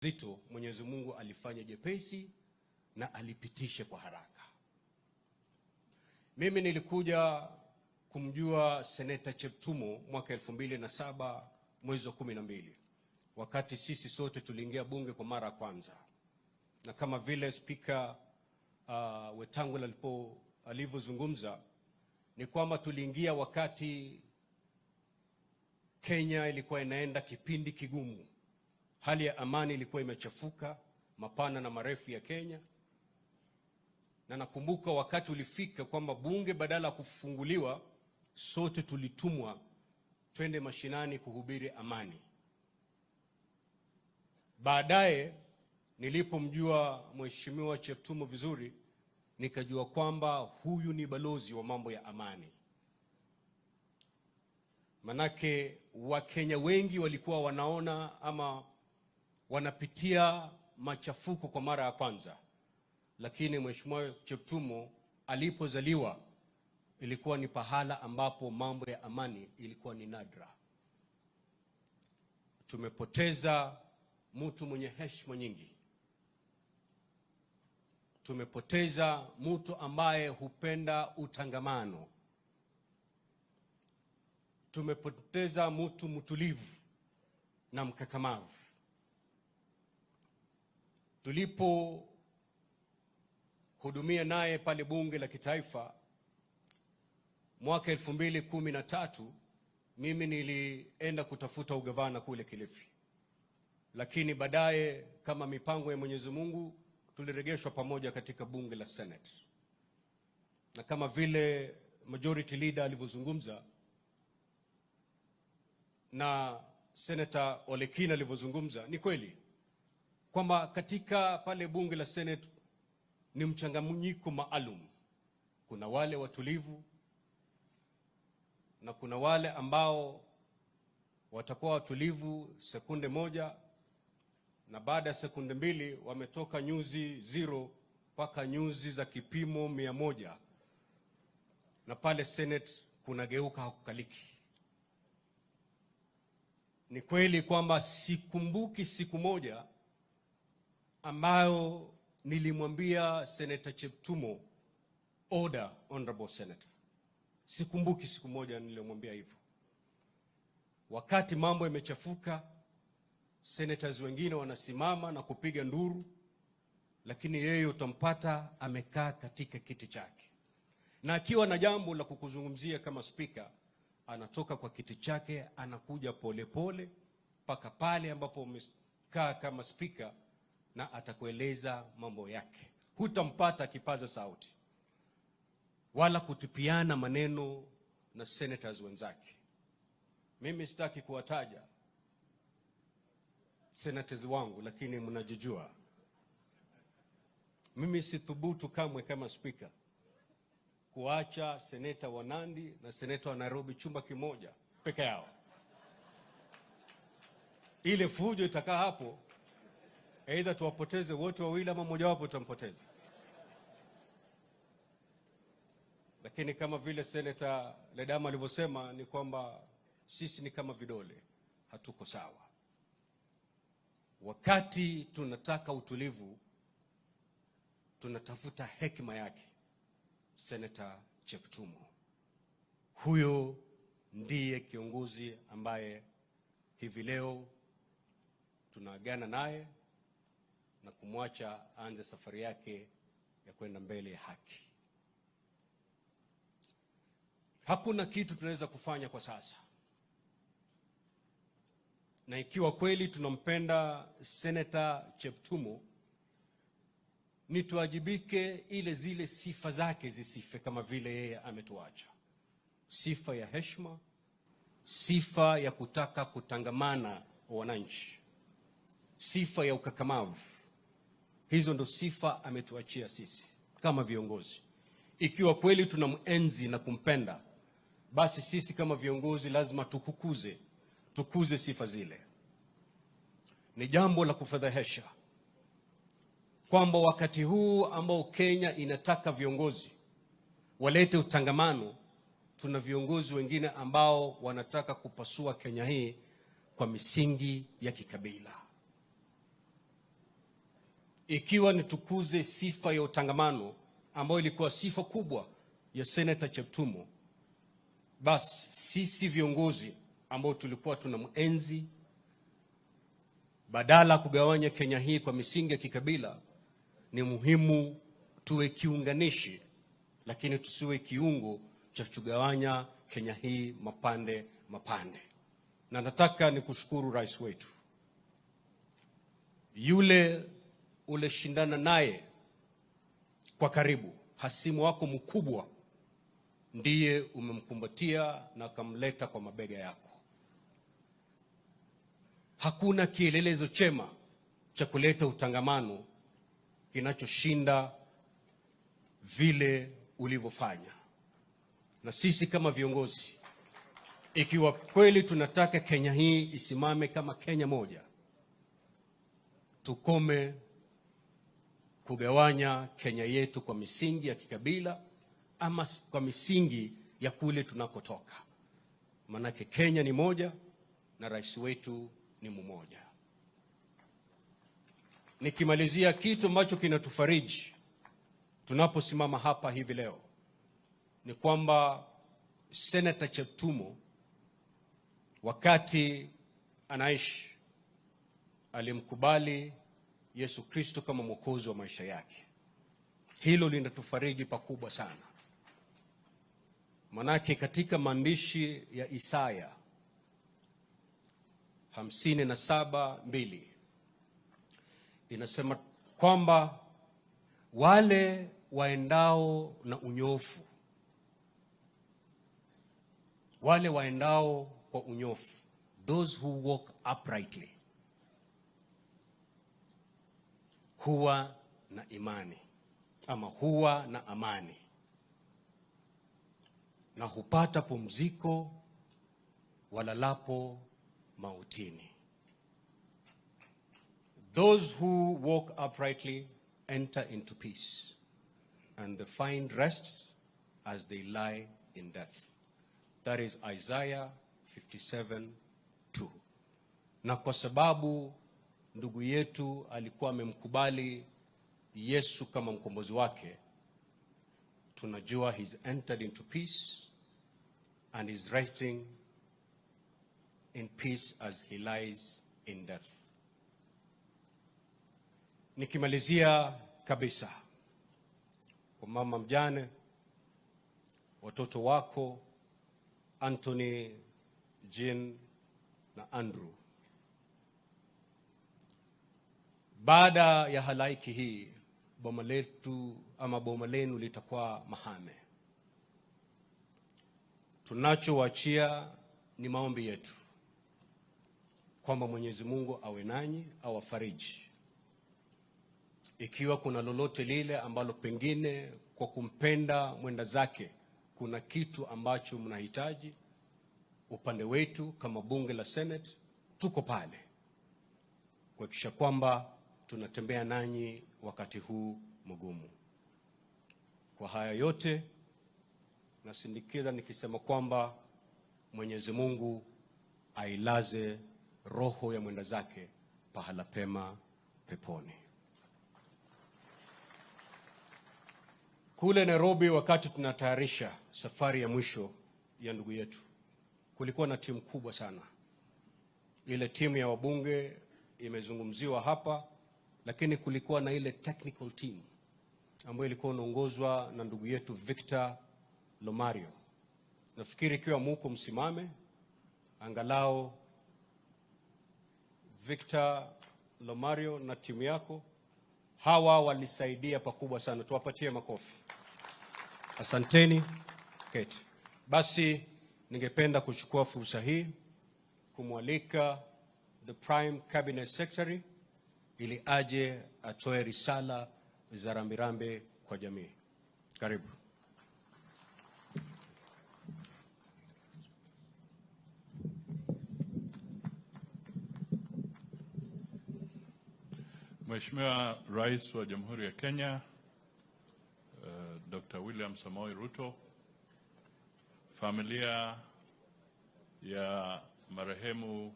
Zito Mwenyezi Mungu alifanya jepesi na alipitisha kwa haraka. Mimi nilikuja kumjua Seneta Cheptumo mwaka 2007 mwezi wa 12, wakati sisi sote tuliingia bunge kwa mara ya kwanza, na kama vile Spika Wetangula alivyozungumza ni kwamba tuliingia wakati Kenya ilikuwa inaenda kipindi kigumu. Hali ya amani ilikuwa imechafuka mapana na marefu ya Kenya, na nakumbuka wakati ulifika kwamba bunge badala ya kufunguliwa, sote tulitumwa twende mashinani kuhubiri amani. Baadaye nilipomjua Mheshimiwa Cheptumo vizuri, nikajua kwamba huyu ni balozi wa mambo ya amani. Manake Wakenya wengi walikuwa wanaona ama wanapitia machafuko kwa mara ya kwanza, lakini Mheshimiwa Cheptumo alipozaliwa ilikuwa ni pahala ambapo mambo ya amani ilikuwa ni nadra. Tumepoteza mtu mwenye heshima nyingi, tumepoteza mtu ambaye hupenda utangamano, tumepoteza mtu mtulivu na mkakamavu. Tulipohudumia naye pale bunge la kitaifa mwaka 2013, mimi nilienda kutafuta ugavana kule Kilifi, lakini baadaye kama mipango ya Mwenyezi Mungu tuliregeshwa pamoja katika bunge la Senate, na kama vile majority leader alivyozungumza na Senator Olekina alivyozungumza, ni kweli kwamba katika pale bunge la Senate ni mchanganyiko maalum. Kuna wale watulivu na kuna wale ambao watakuwa watulivu sekunde moja na baada ya sekunde mbili wametoka nyuzi 0 mpaka nyuzi za kipimo 100, na pale Senate kunageuka hakukaliki. Ni kweli kwamba sikumbuki siku moja ambayo nilimwambia Senator Cheptumo, "Order, honorable senator." Sikumbuki siku moja nilimwambia hivyo. Wakati mambo yamechafuka, senators wengine wanasimama na kupiga nduru, lakini yeye utampata amekaa katika kiti chake, na akiwa na jambo la kukuzungumzia kama spika, anatoka kwa kiti chake, anakuja polepole mpaka pale ambapo umekaa kama spika, na atakueleza mambo yake. Hutampata akipaza sauti wala kutupiana maneno na senators wenzake. Mimi sitaki kuwataja senators wangu, lakini mnajijua. Mimi sithubutu kamwe kama spika kuacha seneta wa Nandi na seneta wa Nairobi chumba kimoja peke yao. Ile fujo itakaa hapo, aidha tuwapoteze wote wawili ama mmojawapo tutampoteza. Lakini kama vile Seneta Ledama alivyosema ni kwamba sisi ni kama vidole, hatuko sawa. Wakati tunataka utulivu, tunatafuta hekima yake Seneta Cheptumo. Huyo ndiye kiongozi ambaye hivi leo tunaagana naye na kumwacha aanze safari yake ya kwenda mbele ya haki. Hakuna kitu tunaweza kufanya kwa sasa, na ikiwa kweli tunampenda Seneta Cheptumo, ni tuwajibike ile zile sifa zake zisife kama vile yeye ametuacha: sifa ya heshima, sifa ya kutaka kutangamana wananchi, sifa ya ukakamavu. Hizo ndo sifa ametuachia sisi kama viongozi. Ikiwa kweli tunamenzi na kumpenda, basi sisi kama viongozi lazima tukuze sifa zile. Ni jambo la kufedhehesha kwamba wakati huu ambao Kenya inataka viongozi walete utangamano, tuna viongozi wengine ambao wanataka kupasua Kenya hii kwa misingi ya kikabila. Ikiwa nitukuze sifa ya utangamano ambayo ilikuwa sifa kubwa ya Senator Cheptumo, basi sisi viongozi ambao tulikuwa tunamuenzi, badala kugawanya Kenya hii kwa misingi ya kikabila, ni muhimu tuwe kiunganishi, lakini tusiwe kiungo cha kugawanya Kenya hii mapande mapande. Na nataka nikushukuru rais wetu, yule ulishindana naye kwa karibu, hasimu wako mkubwa, ndiye umemkumbatia na akamleta kwa mabega yako. Hakuna kielelezo chema cha kuleta utangamano kinachoshinda vile ulivyofanya. Na sisi kama viongozi, ikiwa kweli tunataka Kenya hii isimame kama Kenya moja, tukome kugawanya Kenya yetu kwa misingi ya kikabila ama kwa misingi ya kule tunakotoka. Manake Kenya ni moja na rais wetu ni mmoja. Nikimalizia, kitu ambacho kinatufariji tunaposimama hapa hivi leo ni kwamba Senator Cheptumo, wakati anaishi, alimkubali Yesu Kristo kama mwokozi wa maisha yake. Hilo linatufariji pakubwa sana, manake katika maandishi ya Isaya 57:2 inasema kwamba wale waendao na unyofu, wale waendao kwa unyofu, those who walk uprightly, huwa na imani ama huwa na amani na hupata pumziko walalapo mautini. Those who walk uprightly enter into peace and they find rest as they lie in death. That is Isaiah 57:2. Na kwa sababu ndugu yetu alikuwa amemkubali Yesu kama mkombozi wake, tunajua he's entered into peace and is resting in peace as he lies in death. Nikimalizia kabisa, kwa mama mjane, watoto wako Anthony, Jean na Andrew, baada ya halaiki hii, boma letu ama boma lenu litakuwa mahame. Tunachowaachia ni maombi yetu kwamba Mwenyezi Mungu awe nanyi, awafariji. Ikiwa kuna lolote lile ambalo pengine kwa kumpenda mwenda zake kuna kitu ambacho mnahitaji, upande wetu kama bunge la Senate tuko pale kuhakikisha kwamba tunatembea nanyi wakati huu mgumu. Kwa haya yote, nasindikiza nikisema kwamba Mwenyezi Mungu ailaze roho ya mwenda zake pahala pema peponi. Kule Nairobi, wakati tunatayarisha safari ya mwisho ya ndugu yetu, kulikuwa na timu kubwa sana. Ile timu ya wabunge imezungumziwa hapa, lakini kulikuwa na ile technical team ambayo ilikuwa inaongozwa na ndugu yetu Victor Lomario. Nafikiri ikiwa muko msimame, angalau Victor Lomario na timu yako, hawa walisaidia pakubwa sana, tuwapatie makofi. Asanteni. Keti. Basi ningependa kuchukua fursa hii kumwalika the Prime Cabinet Secretary ili aje atoe risala za rambirambi kwa jamii. Karibu. Mheshimiwa Rais wa Jamhuri ya Kenya, Dr. William Samoei Ruto, familia ya marehemu